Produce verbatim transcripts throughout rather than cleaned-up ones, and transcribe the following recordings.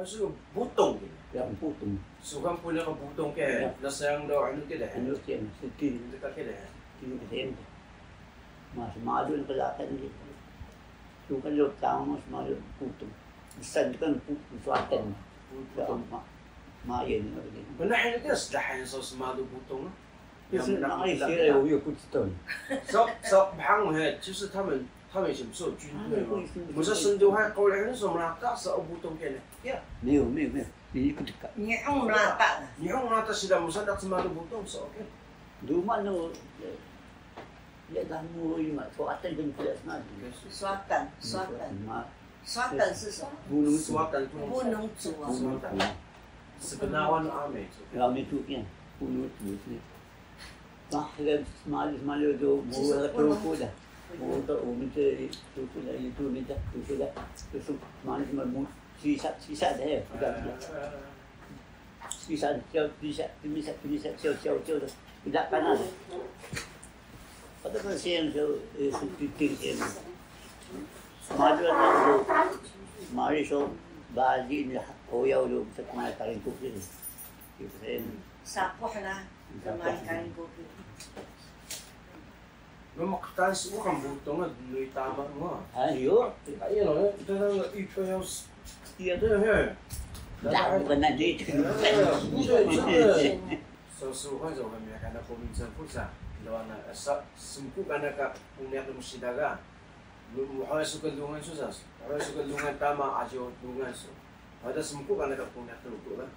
Su butong ki. Ya, butong. Sukan puniq ka butong ke, ya. Nasayang do anu ke de. Anu ke, siti. Deka ke de. Siti ke de. Mas malu na kalatan ke. Sukan lo tama mas malu butong. Besar kan butong suatan. Butong. Ma, ma, ya, ni. Benar ini ke sedahan so semalu butong. 就是那一些人，我也不知道。So, so, 就是他们，他们以前不是有军队吗？我说深圳还搞了很多什么啦，打死不动天的。没有，没有，没有，你不知道。日本人打的。日本人打死的，我说那怎么都不动手，OK。Duma no, ya dah mu ima, so atan kan tidak sengaja. Suatan, suatan. Ma, Suatan 是什么？不能煮。Suatan 不能煮啊。不能煮。Sebenarnya ame tu. Ame tu kan, 不能煮是。Nah, dan semalam, semalam tu, mau Truku dah. Mau tu, mau minta Truku dah, itu minta Truku dah. Terus semalam, semalam, sisa, sisa dah, ya. Sudah, sudah. Bisa, bisa, bisa, bisa, bisa, bisa, bisa, bisa. Tidak panas. Pada kan siang tu, eh, syuting siang. Maju anak tu, mari so, baju ni, hoyau tu, sekolah paling kuat ni. Gitu, saya. Sapuh lah, sapuh. Main kain kopi. Mama qtaan su uxan butong ga dnui tama ma. Ayo. Ayo lo, ita na ipa yaw. Iya de he. Dah, bukan nanti. So, so, so, kami akan ada komin sempur sa. Lo ana, sa, sempur kana ka punya tu mesti daga. Mhuway su ka dungan su sa, mhuway su ka dungan tama aji o dungan su. Wada smku kana ka punya Truku ga?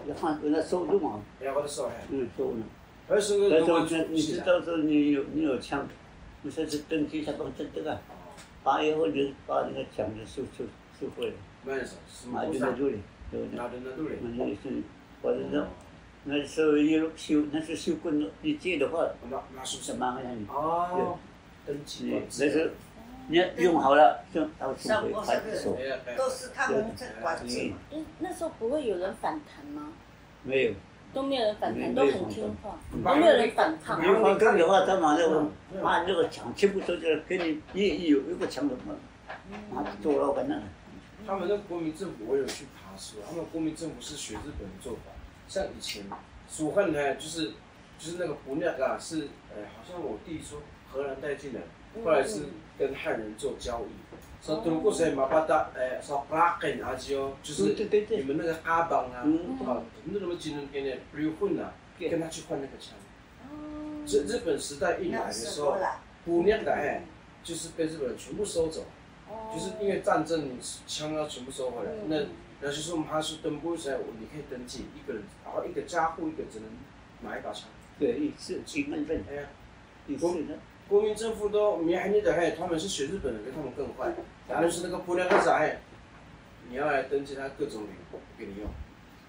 Yahan, na so dungan. Ya, wada so he. Hmm, so na. Mhuway su ka dungan su. 你知道说你有，你有枪，你说是登记，他帮登这个。哦。八月份就是把那个枪的收，收，收回来。Mana sa? Smku sa. Madu na duri. Madu na duri. Madu na duri. Wada na. 那时候有修，那是修过那，你借的话，那，那是什么？Semangat ni. Oh, 登记过。那是你要用好了，就到处会派出所。都是他们在管制嘛。嗯。诶，那时候不会有人反弹吗？没有。都没有人反弹，没有，都很听话，没有，都没有人反抗。没有反抗的话，他马上把那个抢，全部收起来，给你，你有一个抢的嘛。 他们那个国民政府，我有去爬书，他们国民政府是学日本的做法，像以前苏汉呢，就是，就是那个 punya 啊，是，呃，好像我弟说荷兰带进来，后来是跟汉人做交易，说德国谁马巴达，呃，说 braken 啊，就，就是，对，对，对，对。你们那个 qabang 啊，嗯。啊，那么技能给你 brihun 啊，对。跟他去换那个枪。哦。这日本时代一来的时候，那是荷兰。Punya 的，哎， 就是被日本人全部收走，哦。就是因为战争，枪要全部收回来。嗯。那，那就是我们还是登记，你可以登记一个人，然后一个家户一个只能买一把枪。对，一次，一人份。哎呀，一次的。国，国民政府都没喊你的，嘿，他们是学日本人，比他们更坏。然后就是那个 punya 的，哎，你要来登记，他各种礼物给你用。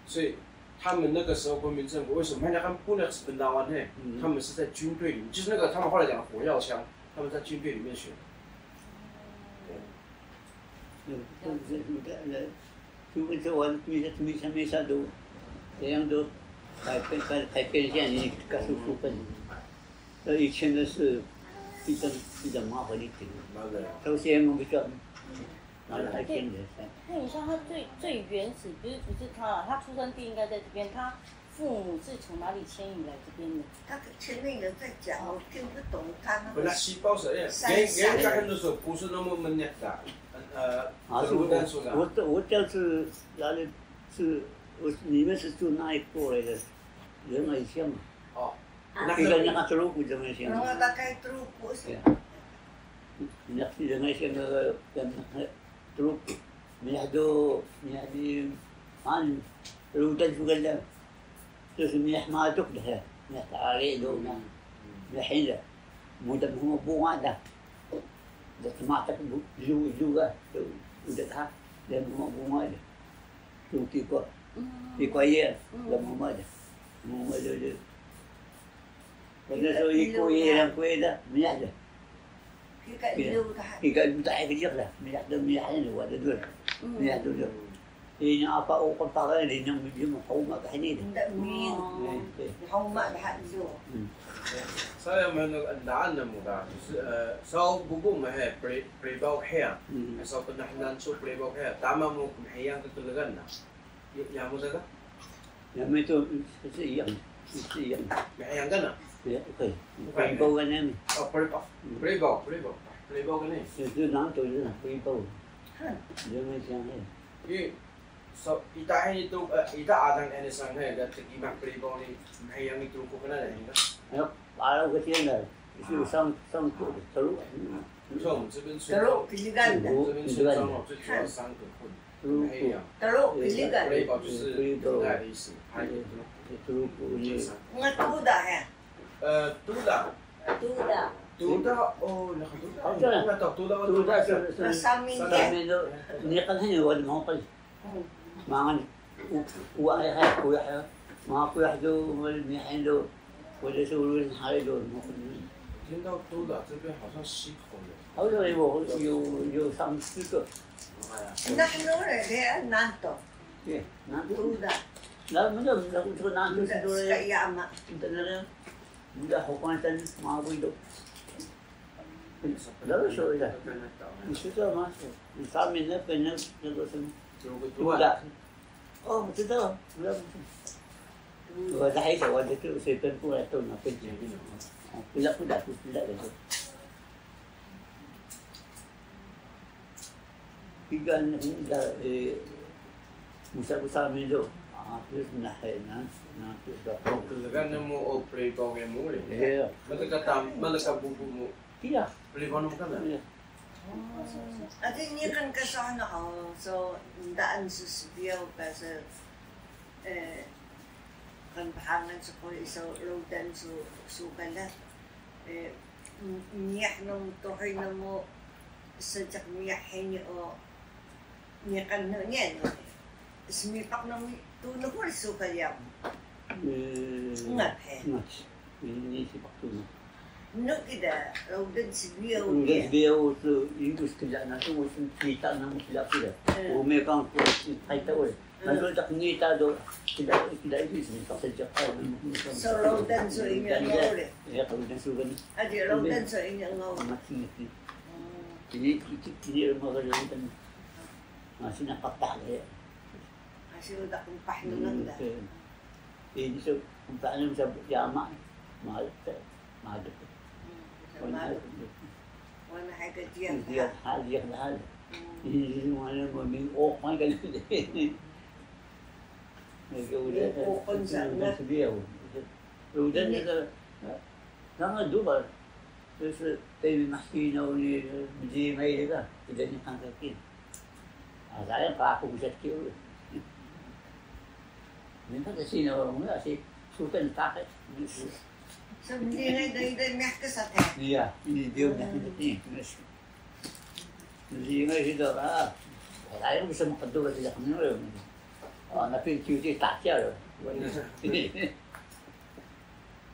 所以他们那个时候国民政府为什么还要看 punya sebenarnya 呢？嗯。他们是在军队里面，就是那个他们后来讲的火药枪，他们在军队里面学的。对。嗯，对，对，对，对，就跟这玩，没事，没事，没事都，这样都，改变，改，改变现在，你告诉部分。那以前的是比较，比较麻烦一点。那个。到现在我们比较 那你说他最，最原始，不是，不是他啊，他出生地应该在这边，他父母是从哪里迁移来这边的？他前面有在讲，我听不懂他那个。本来细胞是，哎，山下。原，原来很多时候不是那么 punya 的，呃，啊，是我，我，我就是哪里，是，我，你们是住哪里过来的？仁爱乡嘛。哦。 Kika niqan Truku dmasan. Ruma ta ka Truku si. Ya. Niqan dmasan ka, ka Truku. Miyah do, miyah di, anu, rudan su ka da. Terus miyah maduk da, miyah taali do na. Miyah hini da. Muda mhuma bunga da. Da tmatak bu, ju, ju ga. Uda ta, da mhuma bunga da. Yung kiko. Mm. Kiko iya, mm, da mhuma da. Mhuma da, da. Wada so iko iya yang kue da, miyah da. Kika ilu da. Kika ilu da, kika ilu da, miyah da, miyah da, wada dua. Mm. Miyah da, da. Ini apa uqun paga ini yang mujung huma ka hini de. Nda min. Oh. Eh, eh. Huma daha do. Hmm. Saya menurut endaan namu ka, eh, so bubu mah, eh, pre-, prebaw hiya. Hmm. So penahanan so prebaw hiya. Tama mu kemhiyang ke kelegan na. Ya, ya mu ka? Ya mu itu, itu iyang. Itu iyang. Mhiyang ka na? Ya, okay. Bukan, prebaw ka na ni. Oh, pre-, oh, hmm, prebaw, prebaw. Prebaw ka ni. Itu nang tu, itu nang prebaw. Hah. Dia macam ni. Ini So, ita hini tu, eh, ita alang ini sang he, ga tgimah pribo ni, mhiyang ni Truku kana da hini ka? Ayo, alang ka tiyan da. Isi, ah, sang, sang tu, tru. So, 这边是 Tru kiligan da. 这边是 Kiligan da. 上了最主要三个混，Truku. 没有。 Tru kiligan. Pribo 就是古代的意思，还有 Truku. Truku ni. Nga Tuda ya? Eh, Tuda. Tuda. Tuda, oh, naka Tuda. Oh, Tuda. Tuda, Tuda, Tuda. Tuda, Tuda. Samin. Samin do, niqan hini wada mhokal. Mangan u-, uwa ya, kuya ya. Mangan kuya do, wala miyan do, wala sulun hari do. 听到 Tuda 这边好像溪口有。好像有，有，有三四个。哎呀。那很多人的南投。对，南投。Tuda. 那，那，那，那，那，那，那，那，那，那，那， Uda, hokan san mabuy do. Lalu so ida. Isu to mas. Samin na pena na ko san. Uda. Oh, betul tu. Uda. Uda hai sa wada tu sepen pun atau na pen. Pila, pila, pila, pila. Kiga nda, eh, musa ku samin do. Ah, terus nah, eh, nah, nah, terus dah. Oh, keluarga nemu, oh, pribo nemu le. Iya. Mala ka tam-, mala ka bubu mu. Iya. Pribo nemu kan? Iya. Oh. Ati niqan ka so hini, oh, so, ndaan su sbiyaw ka so, eh, qnbahangan su quri so rudan su, su kala. Eh, m-, miyah namu, tuhuy namu, seejiq miyah hini o niqan namu niyan. Smipaq namu tunux uri su ka yamu. Eh, ungat he. Ungat. Ini sipaq tunux. Nanu kida, rudan sbiyaw. Rudan sbiyaw tu, ingus kida na tu, usun kita namu kida kida. Eh. Ume kan ku, kita uri. Malu tak ni ta do, tidak, tidak ini sih, tak sejak tahun. So, rudan so ini ngau le. Ya, rudan so kan. Adi, rudan so ini ngau. Mati, mati. Hmm. Ini, ini, ini rumah rudan. Masih nak patah ya. Masih udah kumpah nang da. Hmm, betul. Ini so, kumpah nang sa jama. Mal, mal. Hmm, wana, wana hai ka jiyax. Jiyax, ha, jiyax daha. Hmm. Ini, ini, wana, wana, oh, wana ka. Mereka udah, oh, kan sangat. Udah, udah, ini. Udah, udah, sangat dua. Terus, eh, temi mahkino ni, mji mai ka. Tidak ni kangkakin. Ah, saya paku bisa kiri. Minta ke sini orang mula si suka ni pakai. Sebenarnya dari, dari meh ke sate. Iya, ini dia meh ke sini. Jadi ini kita, ah, saya bisa makan tu, tidak kenal. Ah, tapi cuci tak ya.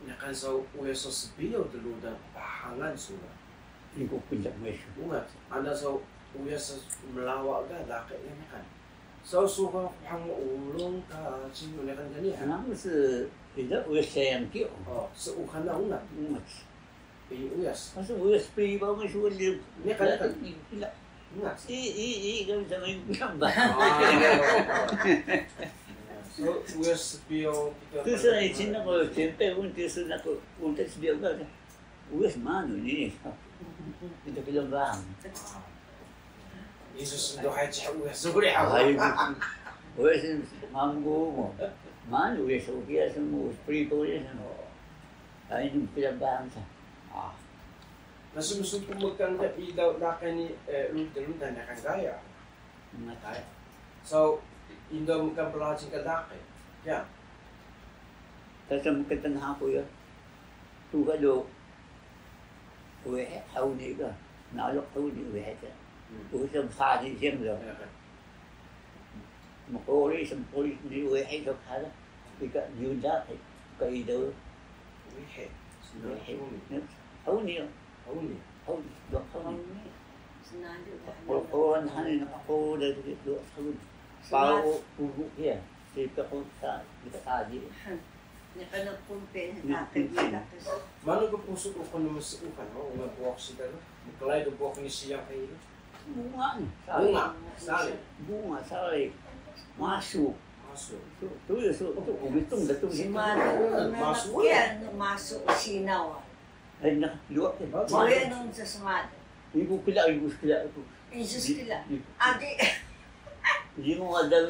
Niqan so uyas so sbiyaw dludan pahangan su ga? Ini ku pinjam mesu. Ungat, ana so uyas so mlawa ga laqi niqan. So su ga hang ulung ka cinu niqan ka niya. Namu si ida uyas sayang kiyo. Oh, si uxan na ungat. Ungat. Ini uyas. Masu uyas pribo mesu ni. Niqan, niqan. Pila. Ungat. I, i, i, kan sama yung pinambah. Ah. So, uyas sbiyaw kita. Tu sa icin na ko, cempe, un, tu sa na ko, un, tu sbiyaw ka. Uyas manu ni. Itu pinambah. Ah. Yesus ndo hai cih uyas, so kuri ha. Hai. Uyas manu mo. Manu uyas, uyas mo, pribo uyas mo. Ai, nung pila bang sa. Ah. Nasu musu pmekan ka ida laqi ni, eh, rudan, rudan niqan gaya. Ngat. Ai. So, indo mkan prajing ka laqi. Ya. Tasa mkan tnha ku ya. Tuga do. Wehe, hawni ka. Naluk hawni wehe ka. Hmm. Usa msadi siyang do. Ya, kan. Mquri, smquri ni wehe so kala. Ika yunda, ika ido. Wehe. Wehe. Hawni. Hawni. Hawni. Hawni. Do hawni. Hawni. Senadu. Qur-, Quran hani na qura do hawni. Paru pugu kiya, sito ko sa, kita kaji. Ni kana kumpe, ni kumpe. Manu ko pusu ko kono mseukan, o, nga buwak sida no. Mklai do buwak ni siya kay ino. Bunga ni. Bunga, sali. Bunga, sali. Masu. Masu. Tu, tu ya, su, tu, umitung da tu. Masu. Masu. Kiya, masu sinaw. Ay, na, luwa ke. Masu. Nung sa smadu. Ibu kila, ibu kila tu. Insus kila. Adi. Ini mau ada,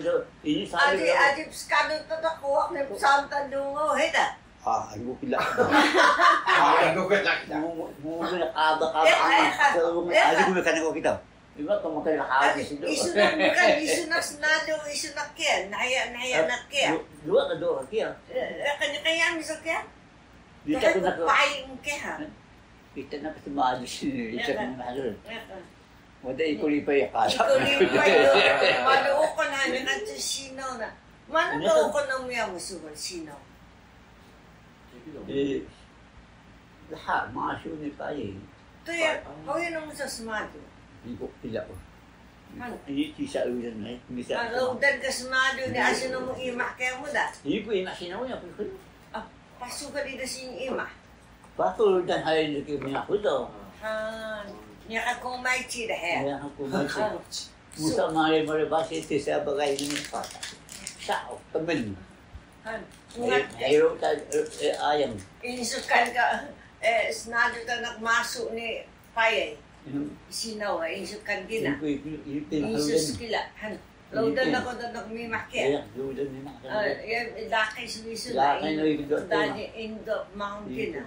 ini saya. Adi, adi, pskanu to da kuwak ni psanta dungo heda. Ah, ibu kila. Ah, ibu kila. Mu, mu, mu, kaba, kaba, adi, mu, kana ko kita. Iba ko makan ha. Adi, isu na, bukan isu na senado, isu na kiya, naya, naya na kiya. Dua ka dua kiya. Eh, kanya, kanya miso kiya. Kita ko paing kiya. Kita na kasi malu si, kita na malu. Wada ikol ipay ka. Ikol ipay do. Wada uqun na ni kan tu sinaw na. Mana ka uqun na muya musugan sinaw? Eh, daha masu ni pay. Tu ya, hawin na musa smadu. Ibu pila ko. Ini kisa udan na, bisa. Kalau udan ka smadu ni asin na mu imah kiya mu da. Ibu imah sinaw ya, ibu. Ah, pasu ka di da sin imah. Pasu dan hari ni ki minyak udo. Ha, niya ka komay ci da he. Niya ka komay ci. Musa mare mare basi ti sa bagay ni pa. Sa temen. Han. Ayo ta ayam. Insukan ka, eh, senadu ta nak masu ni payay. Sinaw, eh, insukan kina. Insus kila. Han. Lawdan ako da naq mimah kiya. Iya, lawdan mimah. Ah, iya, laqi smisu na. Laqi na iku do. Dani indo maun kina.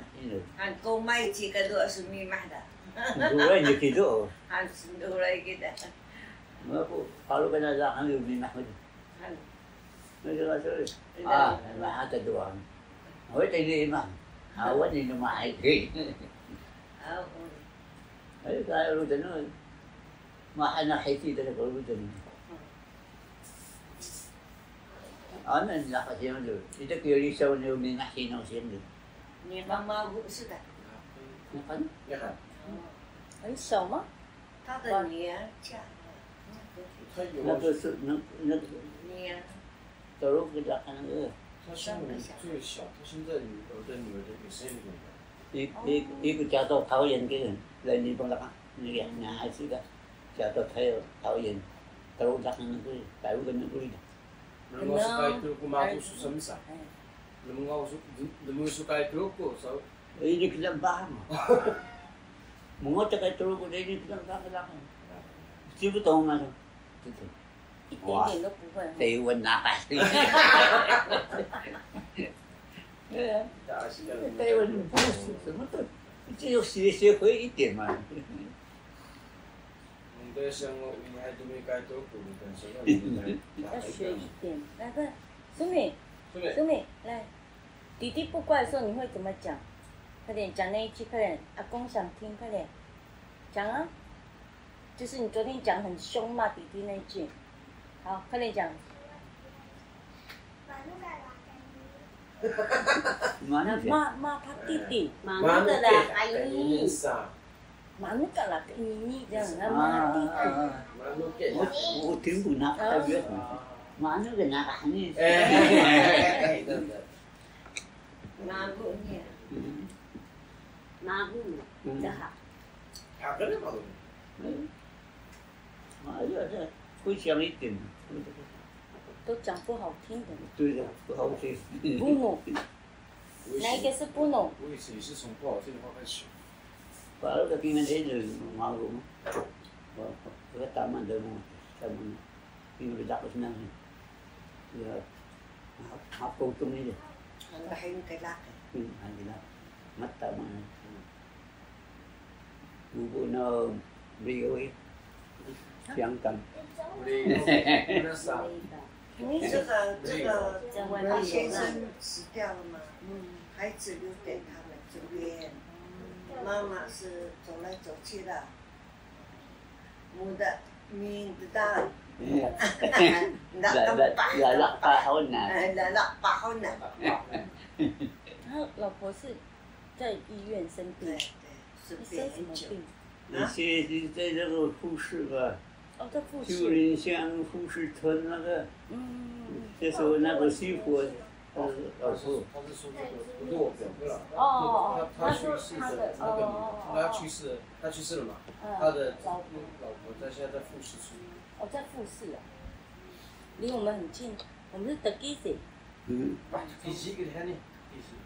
Han komay ci ka do asu mimah da. Duray ni kido. Han duray kida. Mako, paru kana laqi ni mimah. Han. Mako, sorry. Ah, mimah ta duwa. Hoy, tayo ni imah. Awan ni mimah. Ah, oh. Ay, kaya lawdan no. Maha na hiti da ko lawdan. Ana ni laqi sinaw do. Ida kiya risaw ni umi na hinaw sinaw do. Ni ka magu suda. Ni kan? Ni kan? 很小吗？他的女儿嫁了。那个是，那，那个女儿。 Tru kida kana. 他是最小，他现在女儿的女儿的也是那个。 Iku, iku, iku 嫁到桃园去，来日本了，那个男孩子的，嫁到桃，桃园，tru kida kana ko, tru kana ko ida. Lmngaw su kay Truku magu su smsa. Lmngaw su, lmngaw su kay Truku, so. Ini kila bahang. Mngaw ta kay Truku, ini kila bahang. Sibu tahu mana? 一点点都不会。 Taiwan na. 对啊，Taiwan不是什么都，只有学，学会一点嘛。 要学一点。来，快，苏敏，苏敏，来，弟弟不乖的时候你会怎么讲？快点讲那一句，快点，阿公想听，快点讲啊！ 就是你昨天讲很凶骂弟弟那一句。好，快点讲。Manu ka laqi ni. Manu ka? Manu ka laqi ni. Manu ka laqi ni, 这样，然后骂弟弟。 Manu ka. 我，我听不懂，他比较懂。Manu ka laqi ni. Magu niya. Magu daha. Hakane magu. 哎呀，这会讲一点。都讲不好听的。对的，不好听。Buno. 哪一个是 Buno？ 我以前也是从不好听的话开始学。 Paru ka kingal ini malu. Wah, wah, taman dulu, taman. Ini udah dapat senang. Ya, apa untung ini? Ang kahin kay laqi. Hmm, ang gila. Mata mana? Bubu na brio eh. 香港。 这个，这个，他先生死掉了嘛，孩子留给他们这边，妈妈是走来走去的， Muda mndaan. Lalaq pahun na. Lalaq pahun na. 他老婆是在医院生病，对，对，生什么病？ 你现在在那个护士吧，哦，在富士。就林乡富士村那个，嗯，就是那个西湖，呃，老师，他是说这个，不是我表哥了。哦，他他去世的那个女的，后来他去世了，他去世了嘛。他的老婆在现在在富士村。哦，在富士啊，离我们很近，我们是 Takise。嗯， Takise 给他念，Takise。